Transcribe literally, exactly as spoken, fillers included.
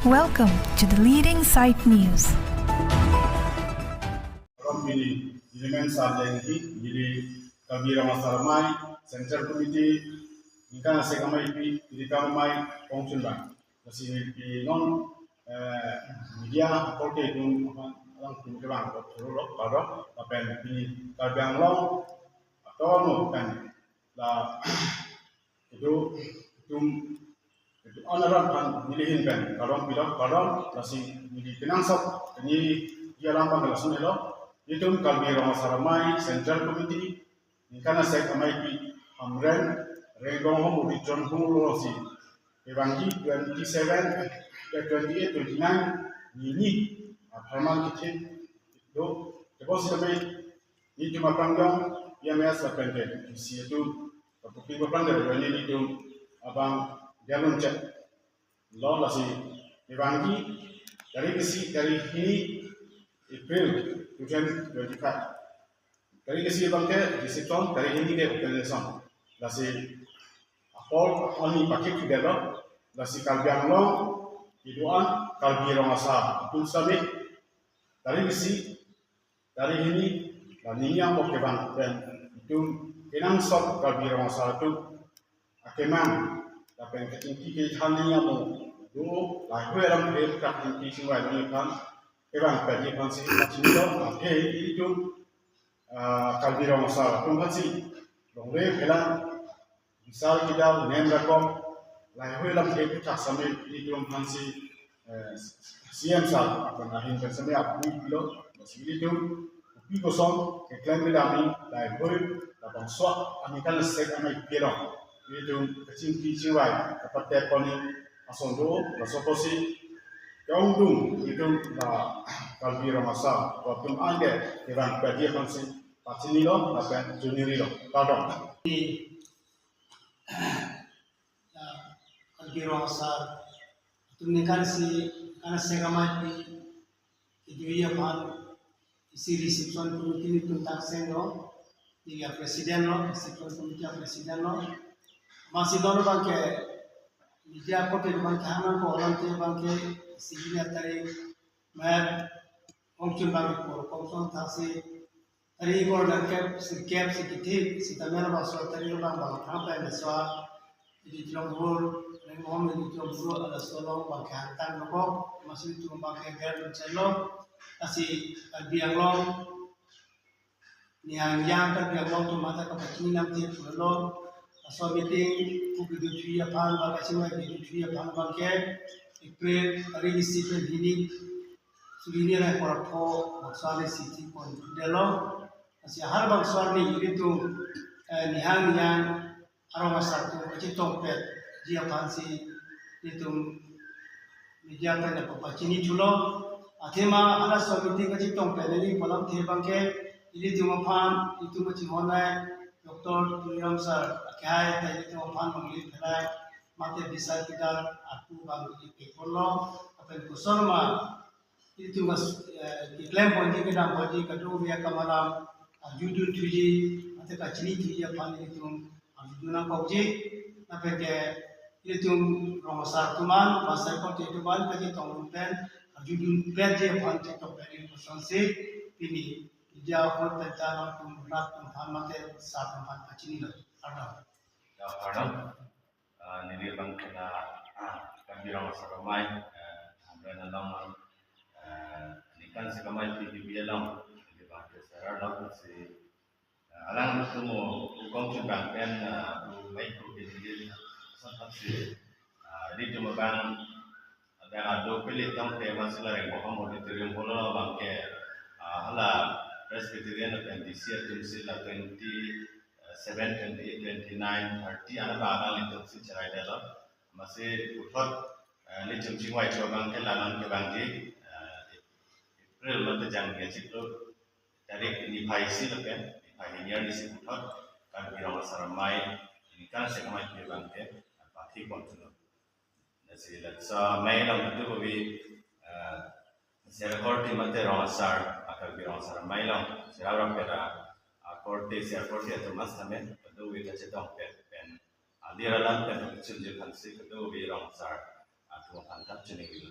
Welcome to the leading site news. From ini, ini men sarjang ini, ini Karbi Rong Asar Amei Central Committee, ningkan asek amei pi, ini kam amei pongchun bang. Lasi pi non, eh, media akorte atum, alangtum kevang, pardon, lapen ini Karbi Anglong, atau no pen, la, itu, itum, itu anaran pan, nelihin pen, kardom pilo, kardom, lasi, neli kenangsot, ini dia lambang langsung elo, itum Karbi Rong Asar Amei Central Committee, ningkan asek amei pi Hamren, Renggong Hom Uri Chon Hung Lo si, kevangji twenty-seven, eh, twenty-eight, twenty-nine, nini, apharman kitin, do, tebos si amei, nelitum aphrang jong, ya mes lapen ke, isi itu, kapuki aphrang dari ini nelitum, abang, dia luncet. Lo lasi, kevangji, tarik isi, tarik hini, April, two thousand twenty-five. Tarik isi abang ke, reception, tarik hini ke open election. Lasi, apor, oni pakik ke lo, lasi Karbi Anglong, iduan, Karbi Rong Asar, atum sami, tarik isi, tarik hini, la nini amo kevang pen, itum, kenangsot Karbi Rong Asar atum, akemang, lapen kachingki kethan nini amo, do, lahai alam he, kachingki chingvai nini aphan, kevang pen aphan si, pachini lo, ahe, itum, ah, Karbi Rong Asar atum aphan si, longri phelang, bisar kidal, nem rakom, lahai alam he puthak sami, itum aphan si, eh, C M sir, aphan ahin pen sami apui pilo, lasi itum, kopi koson, keklem kedam ni, lahai, labangso, aningkan asek amei pi lo, itum, kachingki chingvai, kapatep pon ni, ason do, laso apotsi, keongdung, itum, la, Karbi Rong Asar, atum anke, kevang pen aphan si, pachini lo, lapen chuniri lo, kardom. Ya, Karbi Rong Asar atum ningkan isi, ningkan asek amei pi, kedoji aphan, isi reception committee nelitum tangseng lo, neli a-president lo, reception committee a-president lo. Amatsi non abang ke, media akorte abang ke hangnan ko alam te abang ke, isi hini atarik, met, pongchun bang ko, pongchun thaksi, tarik ingkoi nangkep, sirkep, sirkethek, sitame labangso tarik abang bang thang pen laso, Edit Longbur, Renghom Edit Longbur, laso along abang ke hangtang dokok, amatsi itum abang ke ger dun chai lo, lasi Karbi Anglong, nihang yang Karbi Anglong atum matha kapachini nangthe pulo, laso meeting, pu kedo thuji aphan, bang kachingvai kedo thuji aphan abang ke, April, tarik isi pen hini, suri hini ra porapho, bangso arni si thi pon thudet lo. Lasi ahal bangso arni ilitum, eh, nihang nihang arong asar atum kachetongpetji aphan si ilitum media pen aphan pachini thulo. Athema halaso meeting kachetongpet neli pu alamthe abang ke ilitum aphan, itum kachimon nai Doctor Tuliram sir akehai ta ilitum aphan mangli phelai mate bisar kidal apu abang ilitum pekon lo. Lapen koson ma ilitum kas, eh, keklem ponji kedam ponji kadokave akam alam, ah, arjudun thuji, mate kachini thuji aphan ilitum, ah, arjudun nangkokji, lapen ke ilitum rong asar atum an, bangso akorte atum an, kachetong pen, ah, arjudunpetji aphan chetongpet ilitum kosonsi, pini, media ahut pen ta nangtum rat atum aphan mate sar atum aphan pachini lo. Kardom. Ya, kardom. Ah, neli abang ke la, ah, Karbi Rong Asar Amei, eh, Hamren along, eh, ningkan asek amei pi kebi along, neli abang ke serar lo si, eh, alangtum mo, hukum chun bang pen, eh, pu mei pu ke neli, sampai si, eh, ilitum abang, ada ado pele tong ke masih la Renghom Auditorium hall abang ke, ah, hala Presbyterian lapen D C atum si la twenty, eh, seven, twenty-eight, twenty-nine, thirty, ana ba ana ilitum si cherai det lo. Amatsi puthot, eh, ilitum chingvai thu abang ke la non kevangji, eh, April mate jangni achiklo, tarik niphai isi lapen, niphai hini arni si puthot, Karbi Rong Asar Amei, ningkan asek amei pi abang ke, pathi pon thulo. Lasi laso amei along kadokave, eh, sir akorte mate rong asar, a Karbi Rong Asar Amei along, sir akorte ra, akorte, sir akorte atum mas tame, kadokave kachetongpet pen, alir alam pen kachunji aphan si kadokave rong asar atum aphan ta chuningri lo.